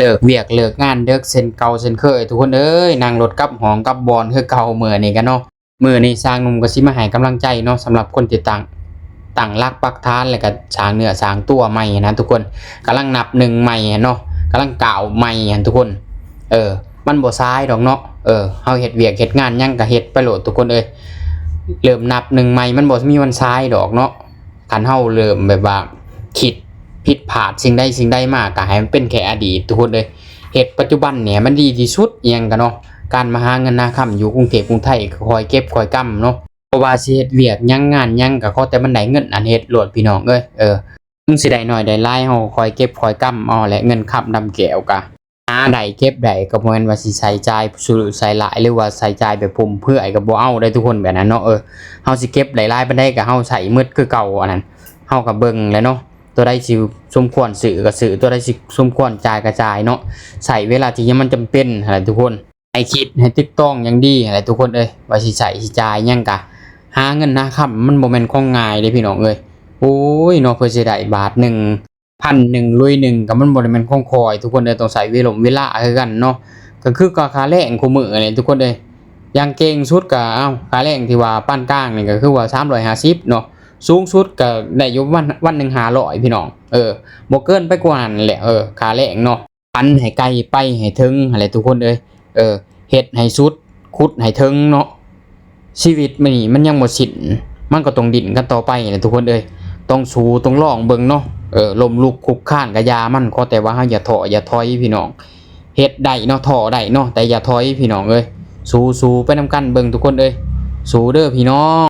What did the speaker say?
ເລີກວຽກເລີກງານເດິກເຊັ່ນເກົ່າເຊັ່ນເຄີຍ ທຸກຄົນເອີຍ, ນັ່ງລົດກັບຫ້ອງກັບບ່ອນຄືເກົ່າ. ມື້ນີ້ກະເນາະ ມື້ນີ້ຊ່າງໜຸ່ມກໍຊິມາໃຫ້ກຳລັງໃຈເນາະ ສຳລັບຄົນທີ່ຕັ້ງ ຕັ້ງຫຼັກປັກຖານ ແລ້ວກໍສ້າງເນື້ອສ້າງຕົວໃໝ່ຫັ້ນນະທຸກຄົນ, ກຳລັງນັບໜຶ່ງໃໝ່ຫັ້ນເນາະ, ກຳລັງກ້າວໃໝ່ຫັ້ນທຸກຄົນ. ເອີ ມັນບໍ່ສາຍດອກເນາະ. ເອີ ເຮົາເຮັດວຽກເຮັດງານຫຍັງກໍເຮັດໄປໂລດທຸກຄົນເອີຍ, ເລີ່ມນັບໜຶ່ງໃໝ່ ມັນບໍ່ມີວັນສາຍດອກເນາະ. ຄັນເຮົາເລີ່ມແບບວ່າຄິດຜິດພາດສິ່ງໃດສິ່ງໃດມາ ກໍໃຫ້ມັນເປັນແຄ່ອະດີດທຸກຄົນເອີຍ, ເຮັດປັດຈຸບັນນີ້ໃຫ້ມັນດີທີ່ສຸດ. ອີ່ຫຍັງກໍເນາະ ການມາຫາເງິນຫາຄຳຢູ່ກຸງເທບກຸງໄທ ກໍຄ່ອຍເກັບຄ່ອຍກຳເນາະ, ບໍ່ວ່າຊິເຮັດວຽກຫຍັງງານຫຍັງ ກໍຂໍແຕ່ມັນໄດ້ເງິນ ອັນເຮັດໂລດພີ່ນ້ອງເອີຍ. ເອີ ເຖິງຊິໄດ້ໜ້ອຍໄດ້ຫຼາຍ ເຮົາຄ່ອຍເກັບຄ່ອຍກຳເອົາແຫຼະ. ເງິນຄຳນຳແກ້ວກະຫາໄດ້ເກັບໄດ້ ກໍບໍ່ແມ່ນວ່າຊິໃຊ້ຈ່າຍສຸລຸໃຊ້ຫຼາຍ ຫຼືວ່າໃຊ້ຈ່າຍແບບຟຸມເຟືອຍ ກໍບໍ່ເອົາໄດ໋ທຸກຄົນ ແບບນັ້ນເນາະ. ເອີ ເຮົາຊິເກັບໄດ້ຫຼາຍປານໃດ ກໍເຮົາໃຊ້ໝົດຄືເກົ່າ. ອັນນັ້ນເຮົາກໍເບິ່ງແຫຼະເນາະ, ຕົວໃດຊິສົມຄວນຊື້ກໍຊື້, ຕົວໃດຊິສົມຄວນຈ່າຍກໍຈ່າຍເນາະ, ໃຊ້ເວລາທີ່ມັນຈຳເປັນຫັ້ນແຫຼະທຸກຄົນ. ໃຫ້ຄິດໃຫ້ຕຶກຕອງຢ່າງດີຫັ້ນແຫຼະທຸກຄົນເອີຍ, ວ່າຊິໃຊ້ຊິຈ່າຍຫຍັງກະ ຫາເງິນຫາຄຳມັນບໍ່ແມ່ນຂອງງ່າຍເດ້ພີ່ນ້ອງເອີຍ. ໂອ້ຍເນາະ ເພື່ອຊິໄດ້ບາດໜຶ່ງ ພັນໜຶ່ງ ລຸຍໜຶ່ງ ກໍມັນບໍ່ໄດ້ແມ່ນຂອງຂ້ອຍທຸກຄົນເອີຍ, ຕ້ອງໃຊ້ເວລົມເວລາຄືກັນເນາະ. ກໍຄືກັບຄ່າແຮງຄູ່ມື້ນີ້ທຸກຄົນເອີຍ, ຢ່າງເກັ່ງສຸດກໍ ເອົ້າ ຄ່າແຮງທີ່ວ່າປານກາງນີ້ກໍຄືວ່າສາມຮ້ອຍຫ້າສິບເນາະ, ສູງສຸດກໍໄດ້ຢູ່ວັນ ວັນໜຶ່ງຫ້າຮ້ອຍພີ່ນ້ອງ. ເອີ ບໍ່ເກີນໄປກວ່ານັ້ນແຫຼະ ເອີ ຄ່າແຮງເນາະ. ຝັນໃຫ້ໄກ ໄປໃຫ້ເຖິງຫັ້ນແຫຼະທຸກຄົນເອີຍ. ເອີ ເຮັດໃຫ້ສຸດ ຂຸດໃຫ້ເຖິງເນາະ. ຊີວິດນີ້ມັນຍັງບໍ່ສິ້ນ, ມັນກໍຕ້ອງດີ້ນກັນຕໍ່ໄປແຫຼະທຸກຄົນເອີຍ. ຕ້ອງສູ້ຕ້ອງລອງເບິ່ງເນາະ. ເອີ ລົ້ມລຸກຄຸກຄານກໍຢ່າມັນ, ຂໍແຕ່ວ່າເຮົາຢ່າທໍ້ຢ່າຖອຍພີ່ນ້ອງ. ເຮັດໄດ້ເນາະ ທໍ້ໄດ້ເນາະ ແຕ່ຢ່າຖອຍພີ່ນ້ອງເອີຍ. ສູ້ໆໄປນຳກັນເບິ່ງທຸກຄົນເອີຍ, ສູ້ເດີພີ່ນ້ອງ.